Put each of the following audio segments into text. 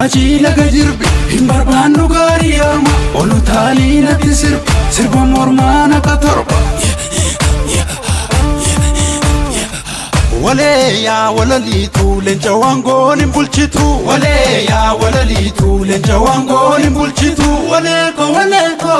Laga jirbi hin barbaannu gaarii orma olu taalii natti sirba sirba mormaa naqa torba. Walee yaa walaliitu leenca waangoon hin bulchitu. Walee yaa walaliitu leenca waangoon hin bulchitu. Walee ko walee ko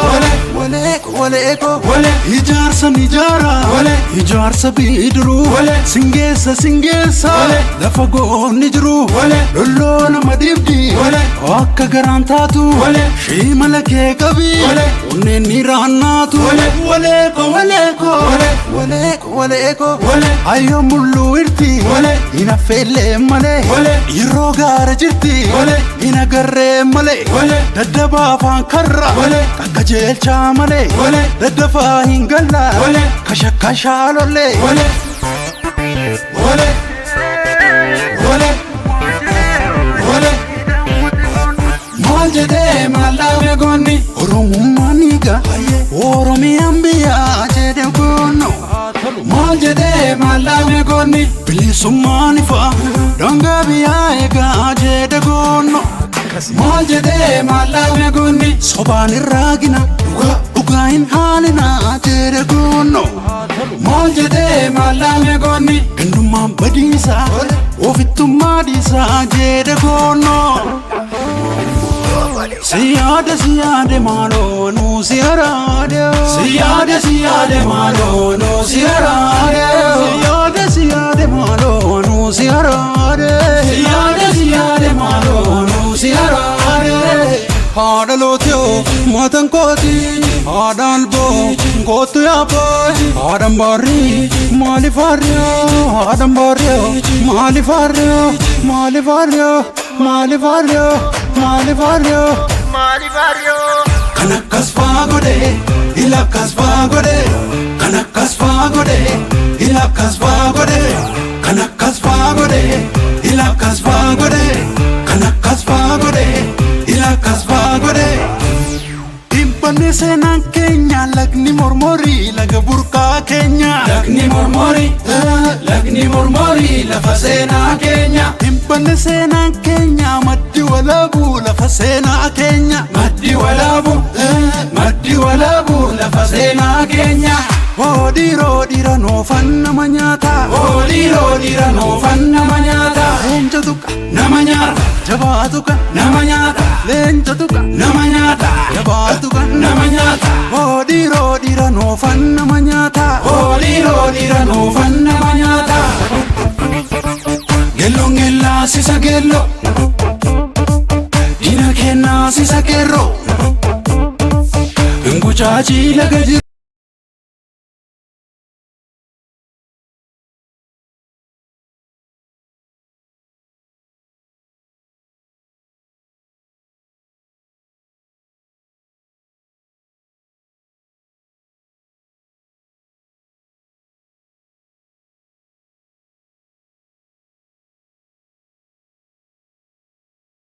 walee ko walee ko walee ijaarsa ni ijaara walee ijaarsa bidiruu walee singeessa singeessa walee lafa goonni jiru walee lolloo nama dhibdi walee akka garaan taatu walee shiimala kee qabi walee onneen ni raannaatu walee walee ko walee ko walee walee ko walee ko walee ayyoo mulluu irti walee hin affeellee malee walee yeroo gaara jirti walee hin agarree malee walee daddabaa afaan karra walee qaqqajeelchaa malee walee daddafaa hin galla walee kashakkashaa lollee walee walee walee walee maal jedhee maal dhaame goonni oromummaan dhiiga oromiyaan biyyaa jedhe goonno maal jedhee maal dhaame goonni bilisummaan ifa daangaa biyyaa eegaa jedhe goonno maal jedhee maal dhaame goonni sobaan irraa gina dhugaa hin haalina jedhe goonno maal jedhee maal dhaame goonni gandummaan badiisa ofittummaa dhiisaa jedhe goonno. Siyaade siyaade maaloo nuu si araade. Siyaade siyaade maaloo nuu si araade. Siyaade siyaade maaloo nuu si araade. Siyaade siyaade maaloo nuu si araade. Haadha lootiyoo maatan kooti haadha alboo kootu yaaboo haadha mbaarrii maaliif haarriyoo haadha mbaarriyoo maaliif haarriyoo maaliif haarriyoo maaliif haarriyoo maaliif haarriyoo. Kan akkas faa godhe ila akkas faa godhe kan akkas faa godhe ila akkas faa godhe kan akkas faa godhe ila akkas faa godhe kan akkas faa godhe ila akkas faa godhe. Dhibbanne seenaan keenya lagni mormorii laga burqaa keenya. Lagni mormorii lagni mormorii lafa seenaa keenya. Dhibbanne seenaan keenya maddi walaabuu lafa seenaa keenya. Maddi walaabuu maddi walaabuu lafa seenaa keenya. Oodhiiroo dhiira noofan nama nyaata. Oodhiiroo dhiira noofan nama nyaata. Leenca tuqa nama nyaata. Jabaa tuqa nama nyaata. Leenca tuqa nama nyaata. Jabaa tuqa nama nyaata. Oodhiiroo dhiira noofan nama nyaata. Oodhiiroo dhiira noofan nama nyaata. Geelloon geellaa sisa geelloo. Diina kennaa sisa qeerroo. Ngucaacii laga jiru.